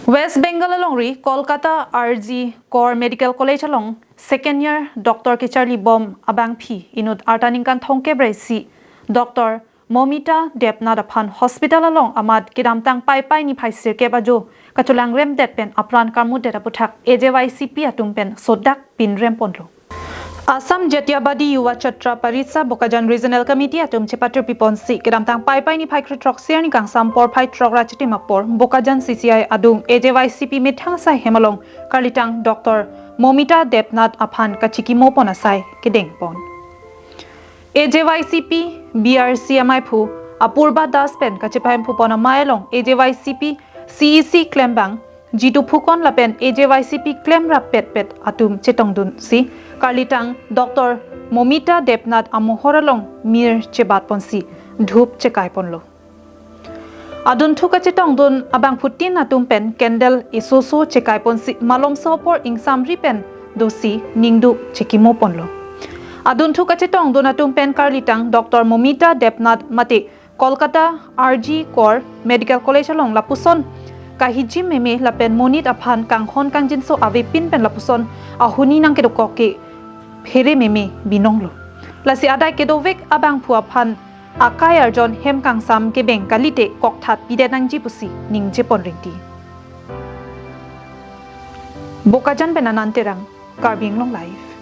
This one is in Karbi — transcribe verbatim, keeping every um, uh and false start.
West Bengal alongri Kolkata R G Kar Medical College along second year doctor kecharli bom abangphi inut arta ningkan thomkep ra isi Doctor Momita Debnath aphan hospital along amat kedamtang Paipai niphai sirkep ajo kacholangremdet pen apran karmutdet aputhak A J Y C P atum pen sodak pinrem ponlo. Assam Jatiyatabadi Yuva Chhatra Parishad Bokajan Regional Committee atum chepatir piponsi kedamtang Paipai niphai krethrok sirni kangsam porphai throk ra chitim apor Bokajan C C I adung A J Y C P methang asai hem along karlitang Doctor Momita Debnath aphan kachikimo pon asai kedeng pon. A J Y C P B R C amaiphu Apurba Das pen kachepahemphu pon amei along A J Y C P C E C klembang Jitu Phukan lapen A J Y C P klem rapet pet atum chetongdunsi karlitang Doctor Momita Debnath amohor along mir chebat ponsi dhup chekai ponlo. Adunthu kachetongdun abangphutin atum pen candle isoso chekai ponsi malomso apor ingsamri pen dosi ningduk chekimo ponlo. Adunthu kachetongdun atum pen karlitang Doctor Momita Debnath mate Kolkata R G Kar Medical College along lapuson kahijim meme lapen monit aphan kanghon kangjinso avepin pen lapuson ahuni nangkedokok ke phere meme binonglo. Lasi adai kedovek abangphu aphan akai arjon hem kangsam kebeng kalite kokthat pidet nangji pusi ningje pon ringti. Bokajan pen Anand Terang, Karbi Anglong Live.